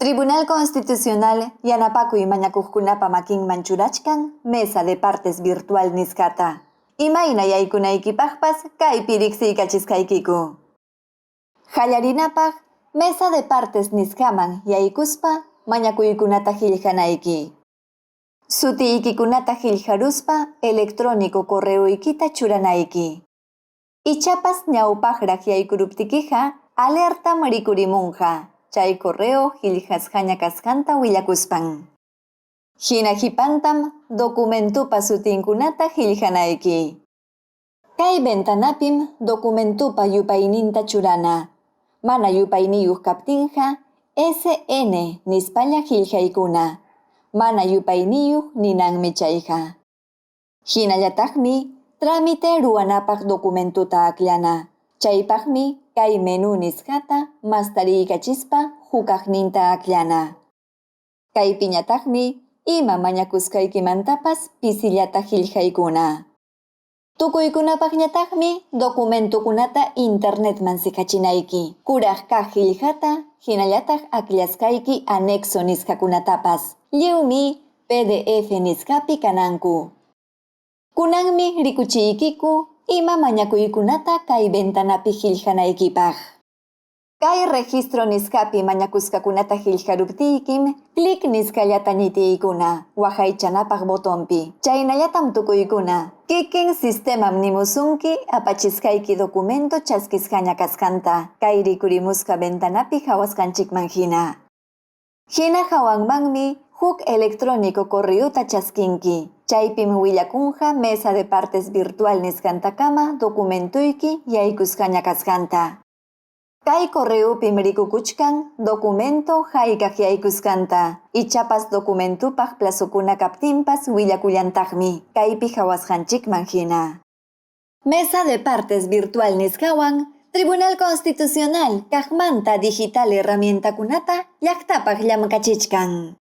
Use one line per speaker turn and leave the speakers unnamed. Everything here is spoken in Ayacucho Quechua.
Tribunal Constitucional yanapakuy mañakuqkunapa makinman churachkan mesa de partes virtual nisqata. Imayna yaykunaykipaqpas kaypi riqsiykachisqaykiku. Qallarinapaq mesa de partes nisqaman yaykuspa mañakuykunata qillqanayki. Sutiykikunata qillqaruspa electrónico correoykita churanayki. Ichapas ñawpaqraq yaykuruptikiqa alertam rikurimunqa chay correo qillqasqaña kasqanta willakuspan. Hina qipantam documentopa sutinkunata qillqanayki. Kay ventanapim documentopa yupayninta churana. Mana yupayniyuq kaptinqa SN nispalla qillqaykuna. Mana yupayniyuq ninanmi chayqa. Hinallataqmi trámite ruwanapaq documentota akllana. Chaypaqmi kay menú nisqata mastariykachispa hukaqninta akllana. Kaypiñataqmi ima mañakusqaykimantapas pisillata qillqaykuna. Tukuykunapaqñataqmi documentokunata internetman siqachinayki, kuraq kaq qillqata hinallataq akllasqayki anexo nisqakunatapas. Lliwmi PDF nisqapi kananku. Kunanmi rikuchiykiku ima mañakuykunata kay ventanapi qillqanaykipaq. Kay registro nisqapi mañakusqakunata qillqaruptiykim clic nisqallata ñitiykuna waqaychanapaq botonpi. Chaynallatam tukuykuna. Kikin sistemam nimusunki apachisqayki documento chaskisqaña kasqanta kay rikurimusqa ventanapi qawasqanchikman hina. Hina hawanmanmi huk electrónico correota chaskinki. Chaypim willakunqa mesa de partes virtual nisqantakama documentoyki yaykusqaña kasqanta. Kay correopim rikukuchkan documento haykaq yaykusqanta. Ichapas documentopaq plazokuna kaptinpas willakullantaqmi kaypi qawasqanchikman hina. Mesa de partes virtual nisqawan Tribunal Constitucional kaqmanta digital herramientakunata llaqtapaq llamkachichkan.